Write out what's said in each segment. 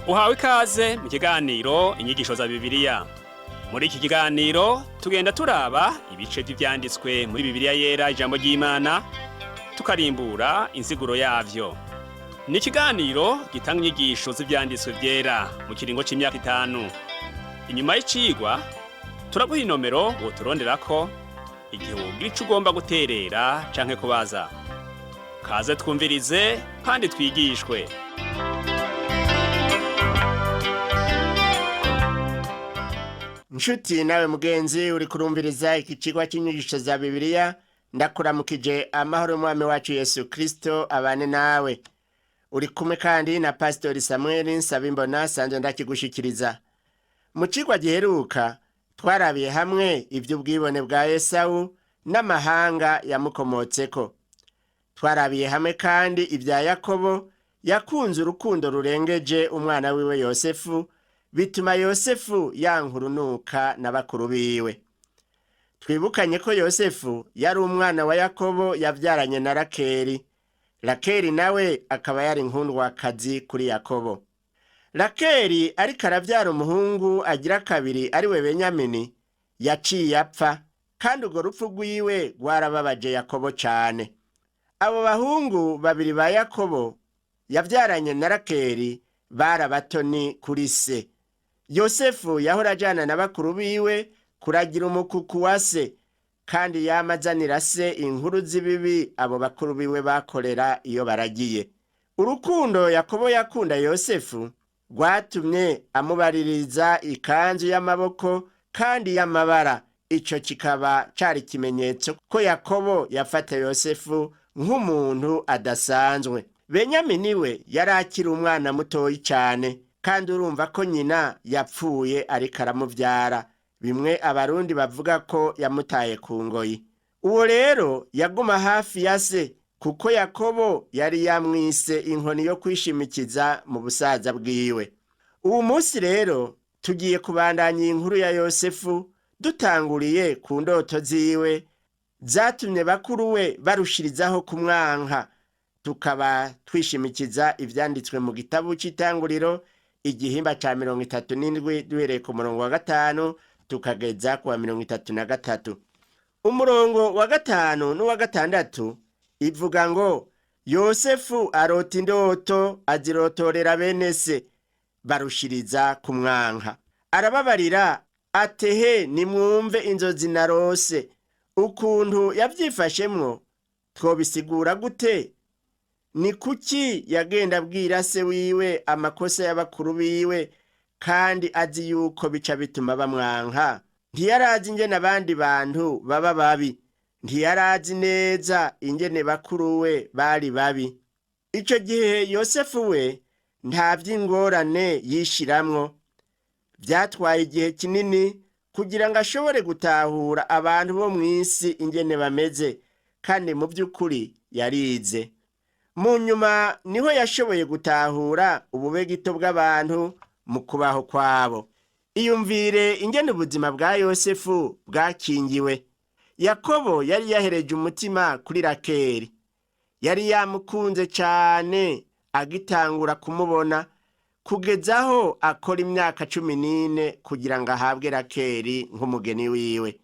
Uhawe ikaze mu kiganiro Inyigisho za Bibiliya. Muri iki kiganiro tugenda turaba ibice vy'ivyanditswe muri Bibiliya Yera, ijambo ry'Imana, tukarimbura insiguro yavyo. Ni ikiganiro gitanga inyigisho z'ivyanditswe vyera mu kiringo c'imyaka 5. Inyuma y'icigwa turaguha inomero woturonderako igihe wogira ico ugomba guterera canke kubaza. Kaze twumvirize kandi twigishwe. Nshuti nawe mugenzi uri kurumviriza iki cigwa c'inyigisho za Bibiliya, ndakuramukije amahoro y'Umwami wacu Yesu Kristo abane nawe. Uri kumwe kandi na Pasitori Samuel Nsabimbona sanzwe ndakigushikiriza. Mu cigwa giheruka twarabiye hamwe ivy'ubwibone bwa Esawu n'amahanga yamukomotseko. Twarabiye hamwe kandi ibya Yakobo yakunze urukundo rurengeje umwana wiwe Yosefu, bituma Yosefu yankurunuka na bakuru biwe. Twibukanye ko Yosefu yari umwana wa Yakobo yavyaranye na Rakeli. Rakeli nawe akaba yari inkundwakazi kuri Yakobo. Rakeli ariko aravyara umuhungu agira kabiri, ariwe Benyamini, yaciye apfa, kandi urwo rupfu rwiwe rwarababaje Yakobo cane. Abo bahungu babiri ba Yakobo yavyaranye na Rakeli bari abatoni kuri se. Yosefu yahora ajana na bakuru biwe kuragira umukuku wa se, kandi yama azanira se inkuru z'ibibi abo bakuru biwe bakorera iyo baragiye. Urukundo Yakobo yakunda Yosefu rwatumye amubaririza ikanzu y'amaboko kandi y'amabara. Ico kikaba cari ikimenyetso ko Yakobo yafata Yosefu nk'umuntu adasanzwe. Benyamini we yari akiri umwana mutoyi cane, kandi urumva ko nyina yapfuye ariko aramuvyara, bimwe Abarundi bavuga ko yamutaye ku ngoyi. Uwo rero yaguma hafi ya se, kuko Yakobo yari yamwise inkoni yo kwishimikiza mu busaza bwiwe. Uwu munsi rero tugiye kubandanya inkuru ya Yosefu, dutanguriye ku ndoto ziwe zatumye bakuru we barushirizaho kumwanka, tukaba twishimikiza ivyanditswe mu gitabo c'Itanguriro, igihimba ca 37, duhereye ku murongo wa 5 tukageza ku wa 33. Umurongo wa 5 n'uwa 6 ivuga ngo: Yosefu arota indoto, azirotorera bene se, barushiriza kumwanka. Arababarira atehe: "Nimwumve inzozi narose." Ukuntu yavyifashemwo twobisigura gute? Ni kuki yagenda abwira se wiwe amakosa y'abakuru biwe, kandi azi yuko bica bituma bamwanka? Ntiyarazi ingene abandi bantu baba babi, ntiyarazi neza ingene bakuru we bari babi. Ico gihe Yosefu we nta vy'ingorane yishiramwo. Vyatwaye igihe kinini kugira ngo ashobore gutahura abantu bo mw'isi ingene bameze, kandi mu vy'ukuri yarize. Mu nyuma niho yashoboye gutahura ububegito bw'abantu mu kubaho kwabo. Iyumvire ingene ubuzima bwa Yosefu bwakingiwe. Yakobo yari yahereje umutima kuri Rakeli, yari yamukunze cane agitangura kumubona, kugeza aho akora imyaka 14 kugira ngo ahabwe Rakeli nk'umugeni wiwe.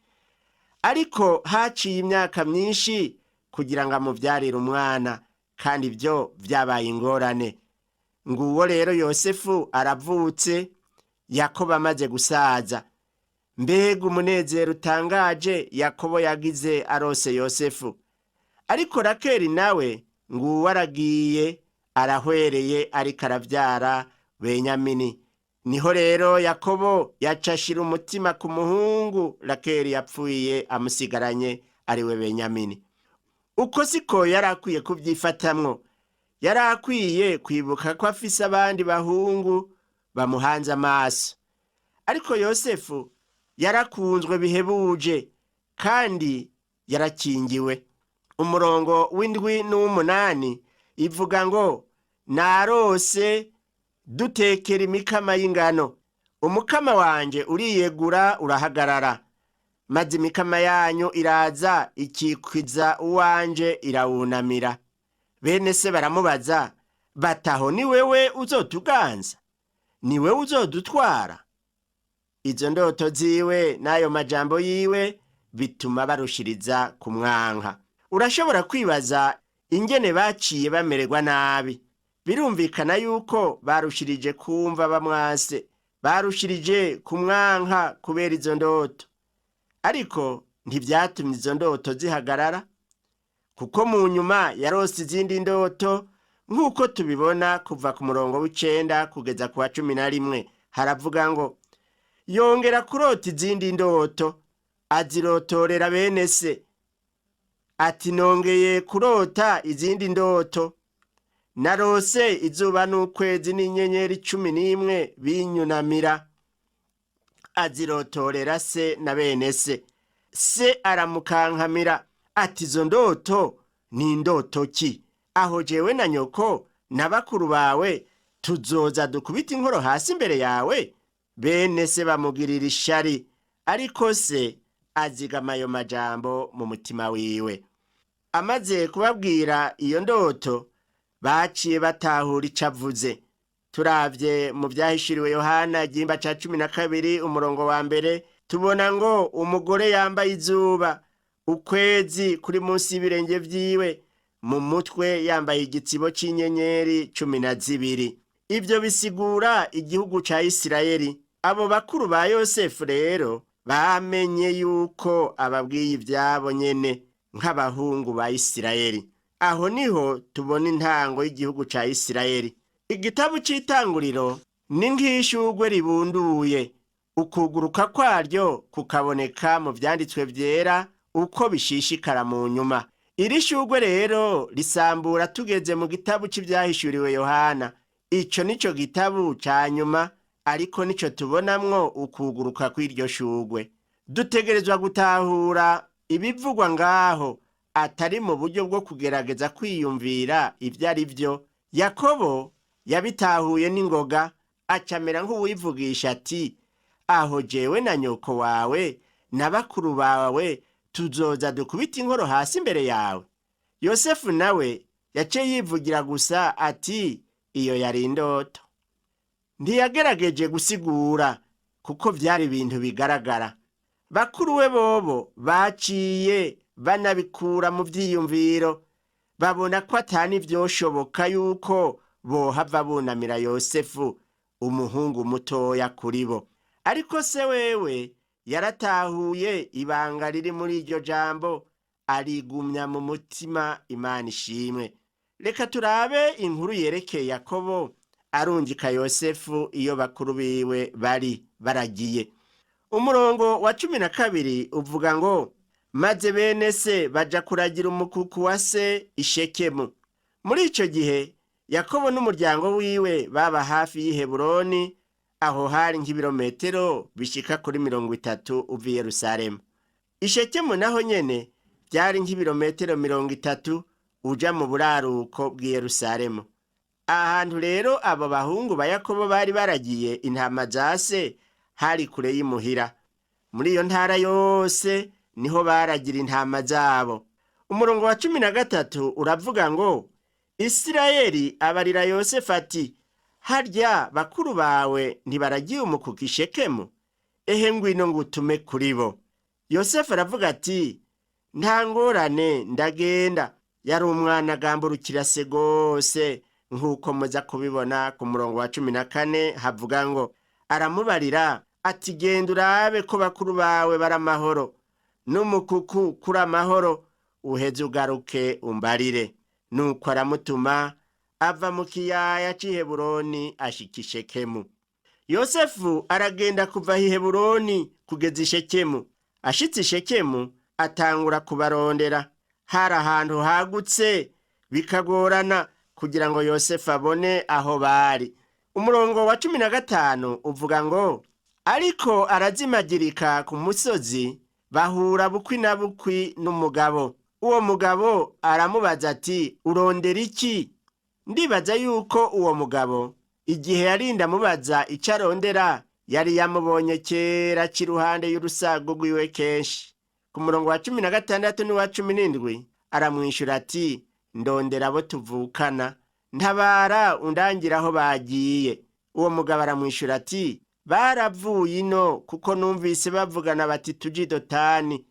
Ariko haciye imyaka myinshi kugira ngo amuvyarire umwana, kandi ibyo vyabaye ingorane. Nguwo rero Yosefu aravutse, Yakobo amaze gusaza. Mbega umunezero utangaje Yakobo yagize arose Yosefu! Ariko Rakeli nawe nguwo aragiye, arahwereye, ariko aravyara Benyamini. Niho rero Yakobo yaca ashira umutima ku muhungu Rakeli yapfuye amusigaranye, ariwe Benyamini. Uko siko yari akwiye kubyifatamwo. Yari akwiye kwibuka ko afise abandi bahungu bamuhanze amaso. Ariko Yosefu yarakunzwe bihebuje kandi yarakingiwe. Umurongo w'7 n'uw'umunani ivuga ngo: "Narose dutekera imikama y'ingano, umukama wanje uriyegura urahagarara, maze imikama yanyu iraza ikikiza uwanje irawunamira." Bene se baramubaza bataho: "Ni wewe uzotuganza?" Ni wewe uzodutwara? Izo ndoto ziwe n'ayo majambo yiwe bituma barushiriza kumwanka. Urashobora kwibaza ingene baciye bamererwa nabi. Birumvikana yuko barushirije kumva bamwase, barushirije kumwanka kubera izo ndoto. Ariko ntibyatumye izo ndoto zihagarara, kuko mu nyuma yarose izindi ndoto, nk'uko tubibona kuva ku murongo w'icenda kugeza ku wa 11. Haravuga ngo: yongera kurota izindi ndoto, azirotorera bene se, ati: nongeye kurota izindi ndoto, narose izuba n'ukwezi n'inyenyeri 11 binyunamira. Azirotorera se na bene se. Se aramukankamira ati: izo ndoto ni indoto ki? Aho jewe na nyoko na bakuru bawe tuzoza dukubita inkoro hasi imbere yawe? Bene se bamugirira ishari, ariko se azigama ayo majambo mu mutima wiwe. Amaze kubabwira iyo ndoto, baciye batahura ico avuze. Turavye mu vyahishuriwe Yohana igihimba ca 12 umurongo wa 1, tubona ngo umugore yambaye izuba, ukwezi kuri munsi y'ibirenge vyiwe, mu mutwe yambaye igitsibo c'inyenyeri 12. Ivyo bisigura igihugu ca Isirayeli. Abo bakuru ba Yosefu rero bamenye yuko ababwiye ivyabo nyene nk'abahungu ba Isirayeli. Aho niho tubona intango y'igihugu ca Isirayeli. Igitabo c'Itanguriro ni nk'ishurwe ribunduye, ukuguruka kwaryo kukaboneka mu vyanditswe vyera uko bishishikara mu nyuma. Iri shurwe rero risambura tugeze mu gitabo c'ivyahishuriwe Yohana. Ico nico gitabo ca nyuma, ariko nico tubonamwo ukuguruka kw'iryo shurwe. Dutegerezwa gutahura ibivugwa ngaho atari mu buryo bwo kugerageza kwiyumvira ivyo ari vyo. Yakobo yabitahuye n'ingoga, acamera nk'uwivugisha ati: aho jewe na nyoko wawe na bakuru bawe tuzoza dukubita inkoro hasi imbere yawe? Yosefu nawe yaciye yivugira gusa ati: iyo yari indoto. Ntiyagerageje gusigura, kuko vyari ibintu bigaragara. Bakuru we bobo baciye banabikura mu vyiyumviro, babona ko atani vyoshoboka yuko bohava bunamira Yosefu, umuhungu mutoya kuri bo. Ariko se wewe yaratahuye ibanga riri muri iryo jambo, arigumya mu mutima. Imana ishimwe. Reka turabe inkuru yerekeye Yakobo arungika Yosefu iyo bakuru biwe bari baragiye. Umurongo wa 12 uvuga ngo: maze bene se baja kuragira umukuku wa se Ishekemu. Muri ico gihe Yakobo n'umuryango wiwe baba hafi y'i Heburoni, aho hari nk'ibirometero bishika kuri 30 uva i Yerusalemu. Ishekemu naho nyene byari nk'ibirometero 30 uja mu buraruko bw'i Yerusalemu. Ahantu rero abo bahungu ba Yakobo bari baragiye intama za se hari kure y'imuhira. Muri iyo ntara yose niho baragira intama zabo. Umurongo wa 13 uravuga ngo: Isirayeli abarira Yosefu ati: harya bakuru bawe ntibaragiye umukuku Ishekemu? Ehe, ngwino ngutume kuri bo. Yosefu aravuga ati: nta ngorane, ndagenda. Yari umwana agamburukira se gose, nk'uko muza kubibona ku murongo wa 14 havuga ngo: aramubarira ati: genda urabe ko bakuru bawe bari amahoro, n'umukuku kuri amahoro, uheze ugaruke umbarire. Nuko aramutuma, ava mu kiyaya c'i Heburoni ashika Ishekemu. Yosefu aragenda kuva i Heburoni kugeza Ishekemu. Ashitse Ishekemu atangura kubarondera. Hari ahantu hagutse, bikagorana kugira ngo Yosefu abone aho bari. Umurongo wa 15 uvuga ngo: ariko arazimagirika ku musozi, bahura bukwi na bukwi n'umugabo. Uwo mugabo aramubaza ati: urondera iki? Ndibaza yuko uwo mugabo igihe yarinda amubaza icyo arondera yari yamubonye kera c'iruhande y'urusago rwiwe kenshi. Ku murongo wa 16 n'uwa 17 aramwishyura ati: ndondera abo tuvukana, ntabara undangira aho bagiye. Uwo mugabo aramwishyura ati: "Baravuye ino, kuko numvise bavugana bati: 'Tujye i Dotani.'"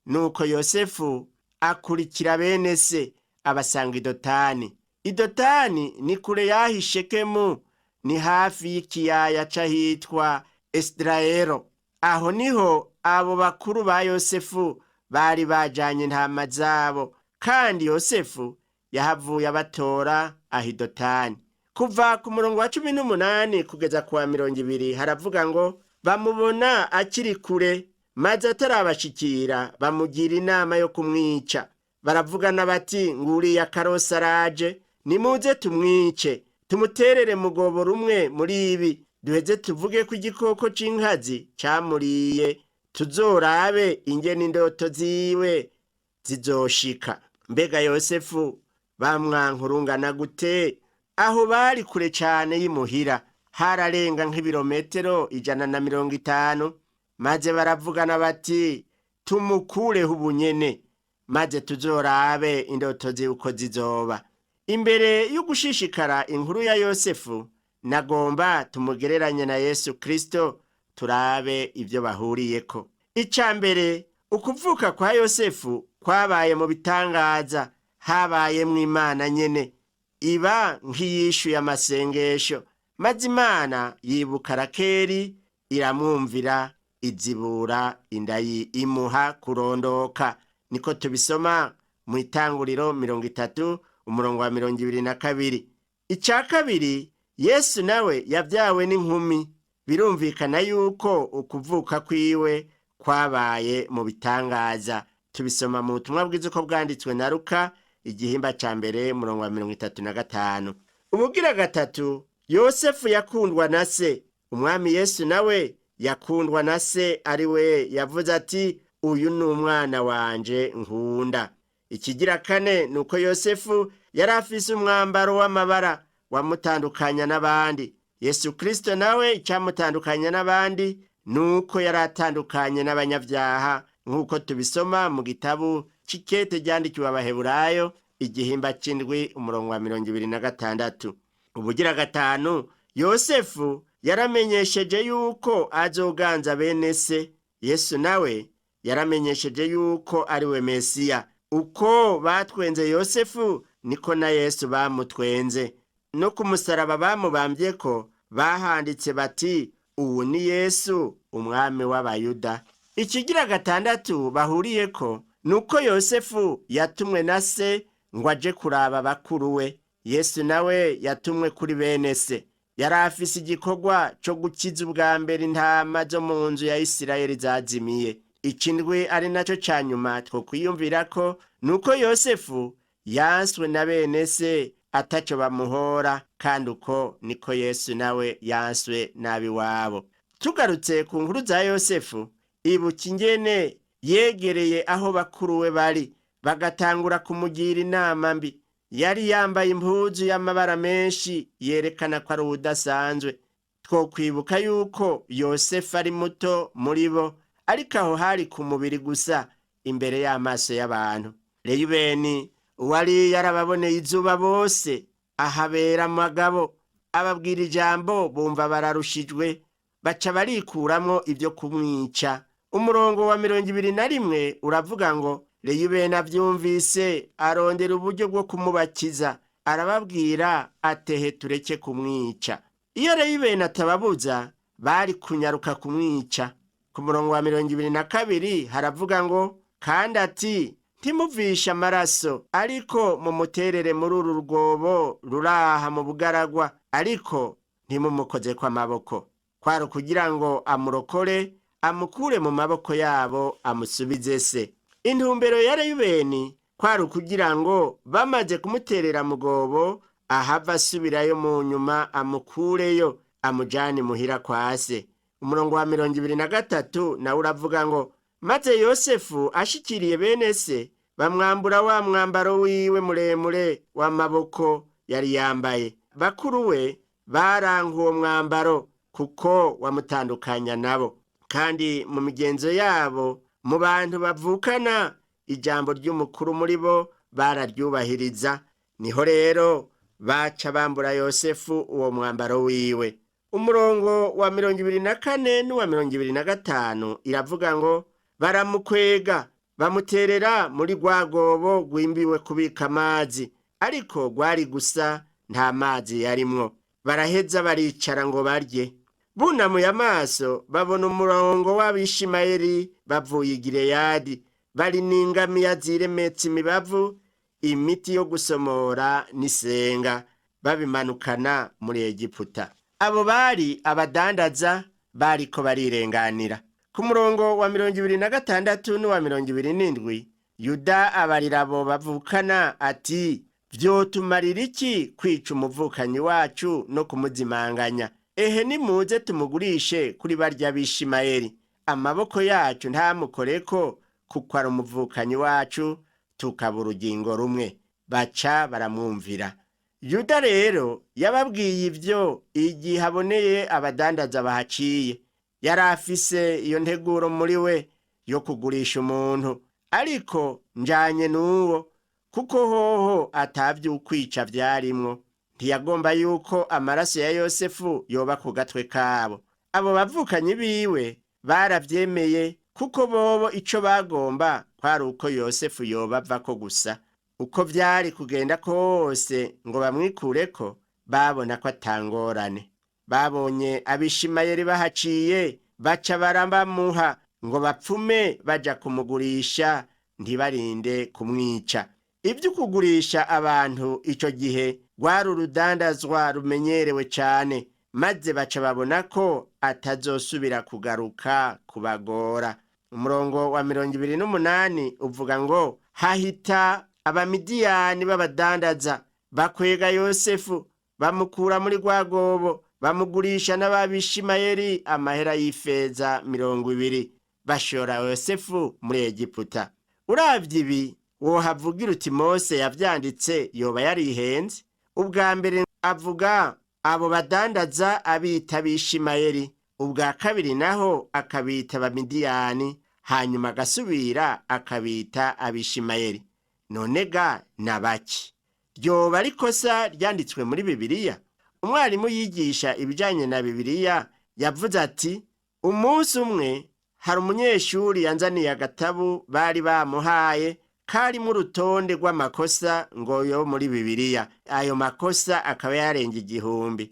Nuko Yosefu akurikira bene se, abasanga i Dotani. I Dotani ni kure y'aho Ishekemu, ni hafi y'ikiyaya c'ahitwa Esidirayelo. Aho niho abo bakuru ba Yosefu bari bajanye intama zabo, kandi Yosefu yahavuye abatora aho i Dotani. Kuva ku murongo wa 18 kugeza ku wa 20 haravuga ngo: Bamubona akiri kure, maze atarabashikira bamugira inama yo kumwica. Baravugana bati: "Nguriya karosi araje, nimuze tumwice, tumuterere mugobo rumwe muri ibi, duheze tuvuge ko igikoko c'inkazi camuriye, tuzorabe ingene indoto ziwe zizoshika." Mbega Yosefu bamwankurungana gute? Aho bari kure cane y'imuhira, hararenga nk'ibirometero 150. Maze baravugana bati: "Tumukureho ubunyene, maze tuzorabe indoto ziwe uko zizoba." Imbere y'ugushishikara inkuru ya Yosefu, nagomba tumugereranye na Yesu Kristo, turabe ibyo bahuriyeko. Ica mbere, ukuvuka kwa Yosefu kwabaye mu bitangaza, habayemwo Imana nyene iba nk'iyishuye amasengesho, maze Imana yibuka Rakeri, iramwumvira, izibura inda imuha kurondoka. Niko tubisoma mu Itanguriro 30 umurongo wa 22. Icya kabiri, Yesu nawe yabyawe n'inkumi. Birumvikana yuko ukuvuka kwiwe kwabaye mu bitangaza. Tubisoma mu butumwa bwiza uko bwanditswe na Luka, igihimba ca mbere, umurongo wa 35. Ubugira gatatu, Yosefu yakundwa na se. Umwami Yesu nawe yakundwa na se, ari we yavuze ati: "Uyu ni umwana wanje nkunda." Ikigira kane ni uko Yosefu yari afise umwambaro w'amabara wamutandukanya n'abandi. Yesu Kristo nawe icyamutandukanya n'abandi ni uko yari atandukanye n'abanyabyaha, nk'uko tubisoma mu gitabo c'ikete ryandikiwe Abaheburayo, igihimba c'indwi, umurongo wa 26. Ubugira gatanu, Yosefu yaramenyesheje yuko azoganza bene se. Yesu nawe yaramenyesheje yuko ari we Mesiya. Uko batwenze Yosefu, niko na Yesu bamutwenze. No ku musaraba bamubambye ko bahanditse bati: "Ubu ni Yesu, umwami w'Abayuda." Ikigira gatandatu bahuriyeko ni uko Yosefu yatumwe na se ngo aje kuraba bakuru we. Yesu nawe yatumwe kuri bene se. Yari afise igikorwa co gukiza ubwa mbere intama zo mu nzu ya Isirayeli zazimiye. Ikindwi, ari nacyo ca nyuma twokwiyumvira ko, ni uko Yosefu yanswe na bene se ataco bamuhora, kandi uko niko Yesu nawe yanswe n'ab'iwabo. Tugarutse ku nkuru za Yosefu, ibuka ingene yegereye aho bakuru we bari, bagatangura kumugira inama mbi. Yari yambaye impuzu y'amabara menshi yerekana ko ari uwudasanzwe. Twokwibuka yuko Yosefu ari muto muri bo, ariko aho hari ku mubiri gusa, imbere y'amaso y'abantu. Reyubeni, uwari yarababoneye izuba bose, ahabera amagabo, ababwira ijambo, bumva bararushijwe, baca barikuramwo ibyo kumwica. Umurongo wa 21 uravuga ngo: Reyubeni avyumvise arondera uburyo bwo kumubakiza, arababwira atehe: "Tureke kumwica." Iyo Reyubeni atababuza, bari kunyaruka kumwica. Ku murongo wa 22 haravuga ngo: Kandi ati: "Ntimuvishe amaraso, ariko mumuterere muri uru rwobo ruraha mu bugaragwa, ariko ntimumukozeko amaboko." Kwari ukugira ngo amurokore, amukure mu maboko yabo, amusubize se. Intumbero ya Reyubeni kwari ukugira ngo bamaze kumuterera mugobo, ahava asubirayo mu nyuma amukureyo, amujane muhira kwa se. Umurongo wa 23 nawe uravuga ngo: Maze Yosefu ashikiriye bene se, bamwambura wa mwambaro wiwe muremure w'amaboko yari yambaye. Bakuru we baranka uwo mwambaro kuko wamutandukanya nabo, kandi mu migenzo yabo, mu bantu bavukana, ijambo ry'umukuru muri bo bararyubahiriza. Niho rero baca bambura Yosefu uwo mwambaro wiwe. Umurongo wa 24 n'uwa 25 iravuga ngo: baramukwega bamuterera muri rwagobo rwimbiwe kubika amazi, ariko rwari gusa nta mazi yarimwo. Baraheza baricara ngo barye. Bunamuye amaso babona umurongo w'Abishimayeli bavuye i Gileyadi, bari n'ingamiya ziremetse imibavu, imiti yo gusomora n'isenga, babimanukana muri Egiputa. Abo bari abadandaza bariko barirenganira. Ku murongo wa 26 n'uwa 27, Yuda abarira abo bavukana ati: vyotumarira iki kwica umuvukanyi wacu no kumuzimanganya? Ehe, nimuze tumugurishe kuri barya Bishimayeli, amaboko yacu ntamukoreko, kuko ari umuvukanyi wacu, tukaba urugingo rumwe. Baca baramwumvira. Yuda rero yababwiye ivyo igihe aboneye abadandaza bahaciye. Yari afise iyo nteguro muri we yo kugurisha umuntu, ariko njanye n'uwo, kuko hoho atavyukwica vyarimwo. Ntiyagomba yuko amaraso ya Yosefu yoba ku gatwe kabo. Abo bavukanyi biwe baravyemeye, kuko bobo ico bagomba kwari uko Yosefu yobavako gusa. Uko vyari kugenda kose ngo bamwikureko, babona ko atangorane. Babonye Abishimayeli bahaciye, baca barabamuha ngo bapfume baja kumugurisha, ntibarinde kumwica. Ibyo kugurisha abantu ico gihe rwari urudandazwa rumenyerewe cane, maze baca babona ko atazosubira kugaruka kubagora. Umurongo wa 28 uvuga ngo: hahita Abamidiyani b'abadandaza bakwega Yosefu, bamukura muri rwagobo, bamugurisha n'Ababishimayeli amahera y'ifeza 20, bashora Yosefu muri Egiputa. Uravye ibi wohavugira uti Mose yavyanditse yoba yarihenze. Ubwa mbere avuga abo badandaza abita Abishimayeli, ubwa kabiri naho akabita Abamidiyani, hanyuma agasubira akabita Abishimayeli. None ga nabaki? Ryoba ari ikosa ryanditswe muri Bibiliya? Umwarimu yigisha ibijanye na Bibiliya yavuze ati: umunsi umwe hari umunyeshuri yanzaniye agatabu bari bamuhaye karimo urutonde rw'amakosa ngo yo muri Bibiliya. Ayo makosa akaba yarenga 1000.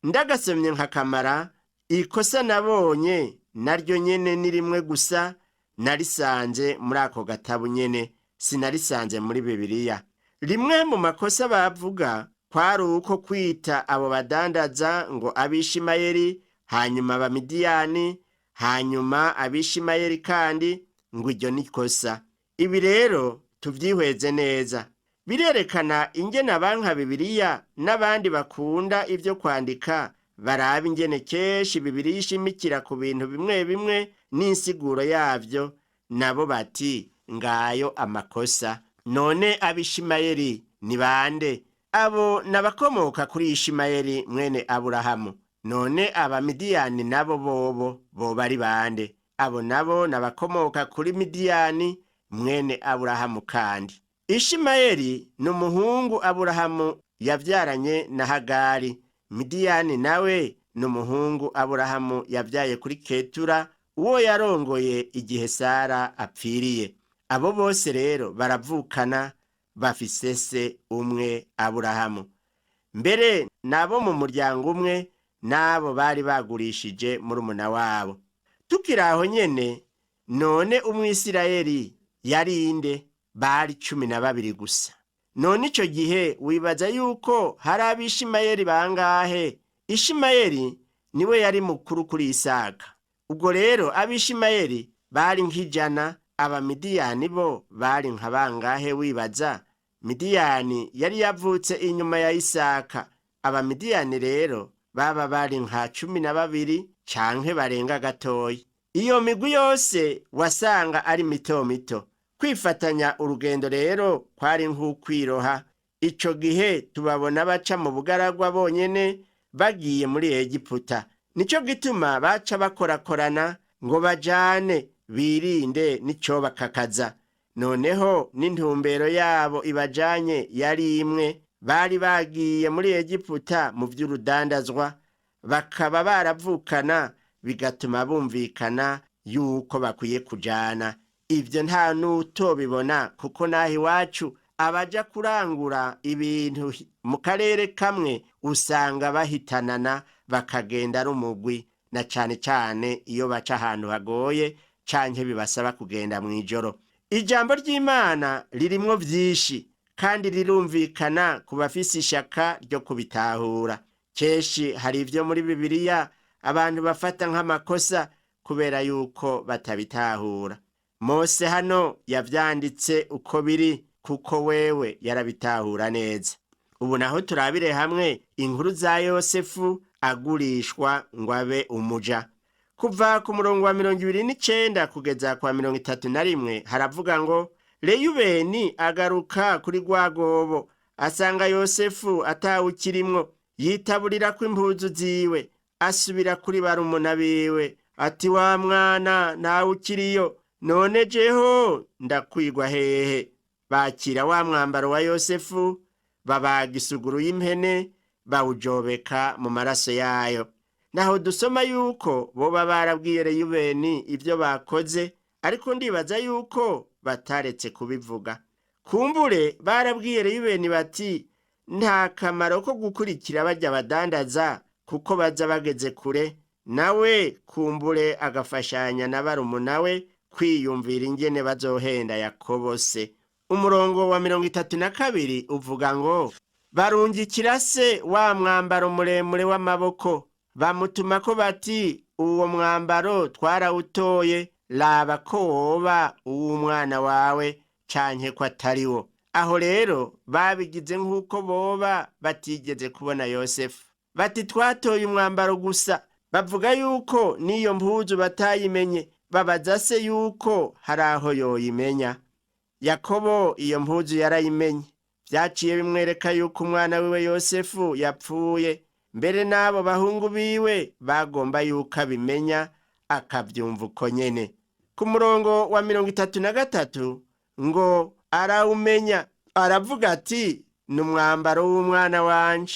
Ndagasomye nkakamara, ikosa nabonye naryo nyene ni rimwe gusa, narisanze muri ako gatabu nyene, sinarisanze muri Bibiliya. Rimwe mu makosa bavuga kwari uko kwita abo badandaza ngo Abishimayeli, hanyuma Abamidiyani, hanyuma Abishimayeli kandi, ngo iryo ni ikosa. Ibi rero tuvyihweze neza, birerekana ingene abanka Bibiliya n'abandi bakunda ivyo kwandika baraba ingene kenshi Bibiliya ishimikira ku bintu bimwe bimwe n'insiguro yavyo, nabo bati ngayo amakosa. None Abishimayeli ni bande? Abo n'abakomoka kuri Ishimayeli mwene Aburahamu. None Abamidiyani nabo bobo boba ari bande? Abo nabo n'abakomoka kuri Midiyani mwene Aburahamu. Kandi Ishimayeli ni umuhungu Aburahamu yavyaranye na Hagari. Midiyani nawe ni umuhungu Aburahamu yavyaye kuri Ketura, uwo yarongoye igihe Sara apfiriye. Abo bose rero baravukana, bafise se umwe Aburahamu. Mbere nabo mu muryango umwe n'abo bari bagurishije murumuna wabo. Tukiri aho nyene, none Umwisirayeli yari inde? Bari 12 gusa. None ico gihe wibaza yuko hari Abishimayeli bangahe? Ishimayeli niwe yari mukuru kuri Isaka. Ubwo rero Abishimayeli bari nk'ijana, Abamidiyani bo bari nka bangahe wibaza? Midiyani yari yavutse inyuma ya Isaka. Abamidiyani rero baba bari nka 12 canke barenga gatoyi. Iyo migwi yose wasanga ari mito mito. Kwifatanya urugendo rero kwari nk'ukwiroha. Ico gihe tubabona baca mu bugaragwa bonyene bagiye muri Egiputa. Nico gituma baca bakorakorana ngo bajane, birinde n'icobakakaza. Noneho n'intumbero yabo ibajanye yari imwe, bari bagiye muri Egiputa mu vy'urudandazwa. Bakaba baravukana, bigatuma bumvikana yuko bakwiye kujana. Ibyo nta n'utobibona, kuko n'aho iwacu abaja kurangura ibintu mu karere kamwe usanga bahitanana bakagenda ari umugwi, na cane cane iyo baca ahantu hagoye canke bibasaba kugenda mw'ijoro. Ijambo ry'Imana ririmwo vyinshi kandi rirumvikana ku bafise ishaka ryo kubitahura. Kenshi hari ivyo muri Bibiliya abantu bafata nk'amakosa kubera yuko batabitahura. Mose hano yavyanditse uko biri, kuko wewe yarabitahura neza. Ubu naho turabire hamwe inkuru za Yosefu agurishwa ngo abe umuja. Kuva ku murongo wa 29 kugeza kwa 31 haravuga ngo: Reyubeni agaruka kuri rwagobo, asanga Yosefu atawukirimwo, yitaburira ko impuzu ziwe, asubira kuri barumuna biwe ati: wa mwana ntawukiriyo, none jeho ndakwigwa hehe? Bakira wa mwambaro wa Yosefu, babaga isuguru y'impene, bawujobeka mu maraso yayo. Naho dusoma yuko boba barabwiye Reyubeni ibyo bakoze, ariko ndibaza yuko bataretse kubivuga. Kumbure barabwiye Reyubeni bati: nta kamaro ko gukurikira bajya badandaza, kuko baza bageze kure. Nawe kumbure agafashanya na barumuna we kwiyumvira ingene bazohenda Yakobo se. Umurongo wa 32 uvuga ngo: barungikira se wa mwambaro muremure w'amaboko, bamutuma ko bati: uwo mwambaro twarawutoye, raba ko woba uw'umwana wawe canke ko atari wo. Aho rero babigize nk'uko boba batigeze kubona Yosefu. Bati: twatoye umwambaro gusa. Bavuga yuko n'iyo mpuzu batayimenye, babaza se yuko hari aho yoyimenya. Yakobo iyo mpuzu yarayimenye. Vyaciye bimwereka yuko umwana wiwe Yosefu yapfuye. Mbere n'abo bahungu biwe bagomba yuko abimenya, akavyumva uko nyene. Ku murongo wa 33 ngo arawumenya, aravuga ati: ni umwambaro w'umwana wanje.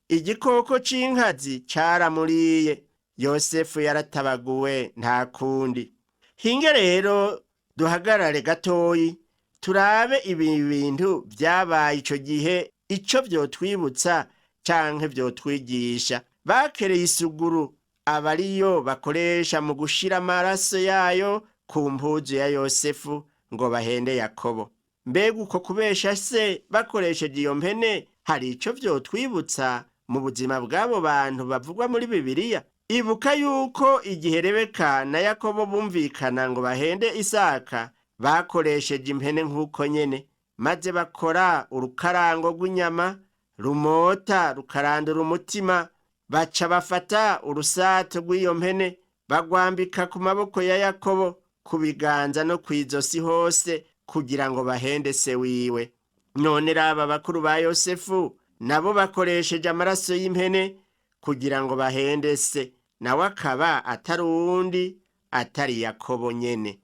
Igikoko c'inkazi caramuriye. Yosefu yaratabaguwe, nta kundi. Hinge rero duhagarare gatoyi, turabe ibi bintu vyabaye ico gihe, ico vyotwibutsa canke vyotwigisha. Bakereye isuguru, aba ariyo bakoresha mu gushira amaraso yayo ku mpuzu ya Yosefu ngo bahende Yakobo. Mbega uko kubesha se bakoresheje iyo mpene, hari ico vyotwibutsa mu buzima bw'abo bantu bavugwa muri Bibiliya? Ibuka yuko igihe Rebeka na Yakobo bumvikana ngo bahende Isaka, bakoresheje impene nk'uko nyene, maze bakora urukarango rw'inyama rumota rukarandura umutima. Baca bafata urusato rw'iyo mpene, bagwambika ku maboko ya Yakobo, ku biganza no kw'izosi hose, kugira ngo bahende se wiwe. None raba bakuru ba Yosefu nabo bakoresheje amaraso y'impene kugira ngo bahende se, nawe akaba atari uwundi atari Yakobo nyene.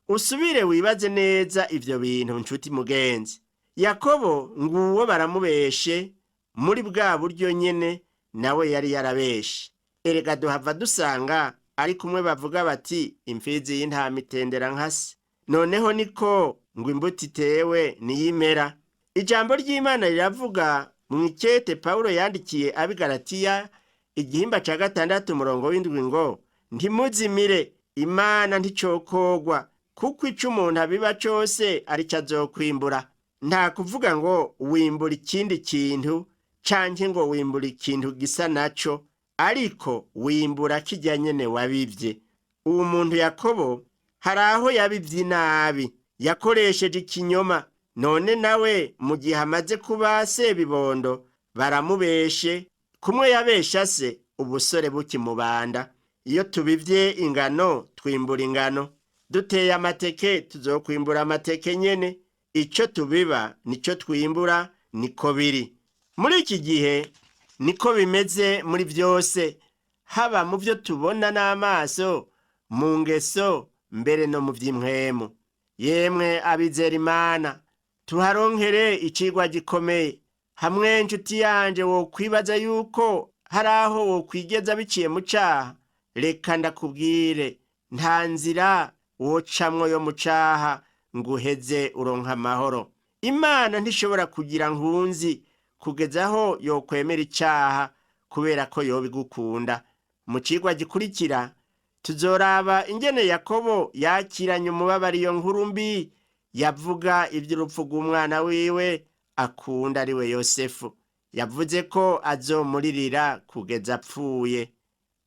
Usubire wibaze neza ivyo bintu, nshuti mugenzi. Yakobo nguwo baramubeshe muri bwa buryo nyene nawe yari yarabeshe. Erega duhava dusanga ari kumwe bavuga bati: imfizi y'intama itendera nka se. Noneho niko ngo imbuto itewe niyimera. Ijambo ry'Imana riravuga mu ikete Pawulo yandikiye ab'i Galatiya, igihimba ca 6 umurongo w'7 ngo: ntimuzimire, Imana nticokogwa, kuko ico umuntu abiba cose arico azokwimbura. Nta kuvuga ngo wimbura ikindi kintu canke ngo wimbura ikintu gisa naco, ariko wimbura kirya nyene wabivye. Uwo muntu Yakobo hari aho yabivye nabi, yakoresheje ikinyoma. None nawe mu gihe amaze kuba sebibondo baramubeshe, kumwe yabesha se ubusore bukimubanda. Iyo tubivye ingano twimbura ingano, duteye amateke tuzokwimbura amateke nyene. Ico tubiba nico twimbura, niko biri muri iki gihe, niko bimeze muri vyose, haba mu vyo tubona n'amaso, mu ngeso, mbere no mu vy'impwemu. Yemwe abizera Imana, tuharonkere icigwa gikomeye. Hamwe nshuti yanje wokwibaza yuko Hari aho wokwigeza biciye mu caha? Reka ndakubwire, nta nzira wocamwo yo mu caha ngo uheze uronka amahoro. Imana ntishobora kugira nkunzi kugeza aho yokwemera icaha kubera ko yobigukunda. Mu cigwa gikurikira tuzoraba ingene Yakobo yakiranye umubabaro iyo nkuru mbi yavuga ivy'urupfu rw'umwana wiwe akunda, ariwe Yosefu. Yavuze ko azomuririra kugeza apfuye.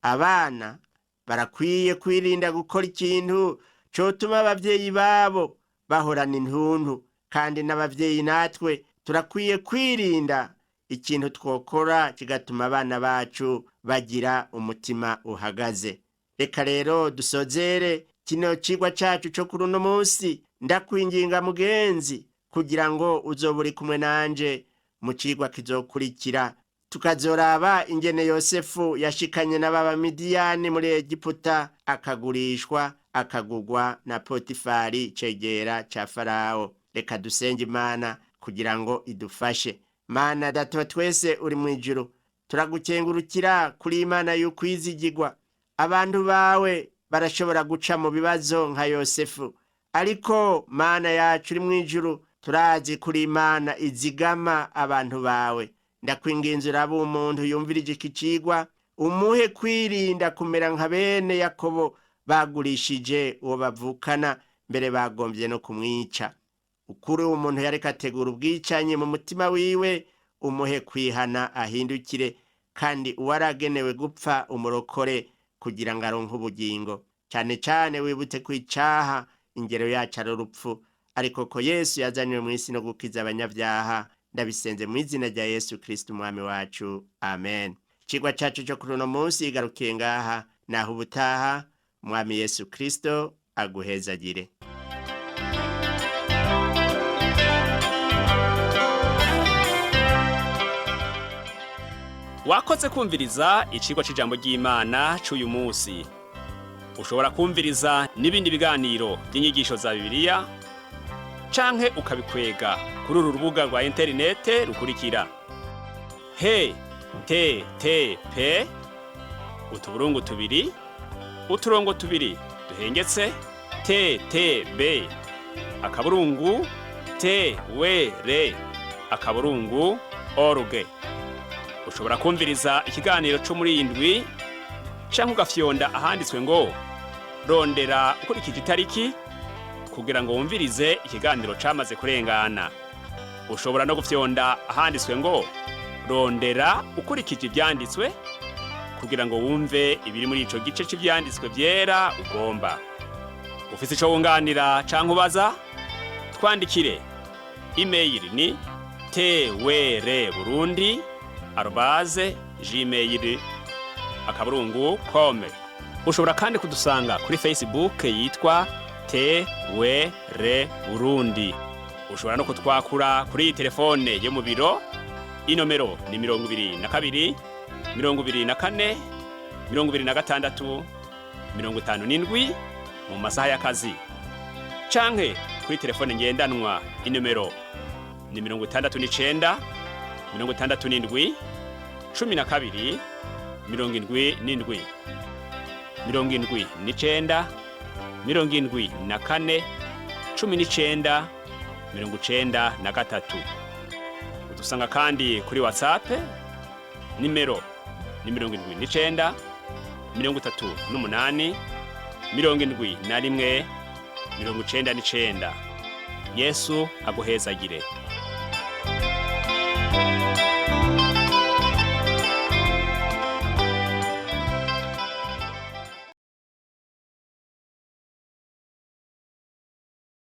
Abana barakwiye kwirinda gukora ikintu cotuma abavyeyi babo bahorana intuntu, kandi n'abavyeyi natwe turakwiye kwirinda ikintu twokora kigatuma abana bacu bagira umutima uhagaze. Reka rero dusozere kino cigwa cacu co kuri uno munsi. Ndakwinginga mugenzi, kugira ngo uzoba uri kumwe nanje mu cigwa kizokurikira, tukazoraba ingene Yosefu yashikanye n'Abamidiyani muri Egiputa, akagurishwa, akagugwa na Potifari cegera ca Farawo. Reka dusenge Imana kugira ngo idufashe. Mana Data wa twese uri mu ijuru, turagukengurukira kuri Imana y'ukwizigirwa. Abantu bawe barashobora guca mu bibazo nka Yosefu, ariko Mana yacu uri mu ijuru, turazi kuri Imana izigama abantu bawe. Ndakwinginze urabe umuntu yumvirije iki cigwa, umuhe kwirinda kumera nka bene Yakobo bagurishije uwo bavukana, mbere bagombye no kumwica. Ukuri umuntu yareka ategura ubwicanyi mu mutima wiwe, umuhe kwihana ahindukire, kandi uwaragenewe gupfa umurokore kugira ngo aronke ubugingo. Cyane cyane wibutse ko icaha ingero yacu ari urupfu, ariko ko Yesu yazanywe mu isi no gukiza abanyabyaha. Ndabisenze mu izina rya Yesu Kristo umwami wacu, amen. Icigwa cacu cyo kuri uno munsi igarukiye ngaha. Naho ubutaha, umwami Yesu Kristo aguhezagire. Wakoze kumviriza icigwa c'ijambo ry'Imana c'uyu munsi. Ushobora kumviriza n'ibindi biganiro by'inyigisho za Bibiliya canke ukabikwega kuri uru rubuga rwa interinete rukurikira: he te te pe utuburungu tubiri uturongo tubiri duhengetse te te be akaburungu te we re akaburungu org. Ushobora kumviriza ikiganiro cyo muri iyi ndwi canke ugafyonda ahanditswe ngo rondera ukurikije itariki kugira ngo wumvirize ikiganiro camaze kurengana. Ushobora no gufyonda ahanditswe ngo rondera ukurikije ivyanditswe kugira ngo wumve ibiri muri ico gice c'ivyanditswe vyera ugomba. Ufise ico wunganira canke ubaza, twandikire. Imeyili ni twr burundi@gmail.com. Ushobora kandi kudusanga kuri Facebook yitwa TWR Burundi. Ushobora no kutwakura kuri iyi telefone yo mu biro. Inomero ni 22 24 26 57 mu masaha y'akazi, canke kuri telefone ngendanwa, inomero ni 69 67 12 77, 79 74 19 93. Udusanga kandi kuri WhatsApp, nimero ni 79 38 71 99. Yesu aguhezagire.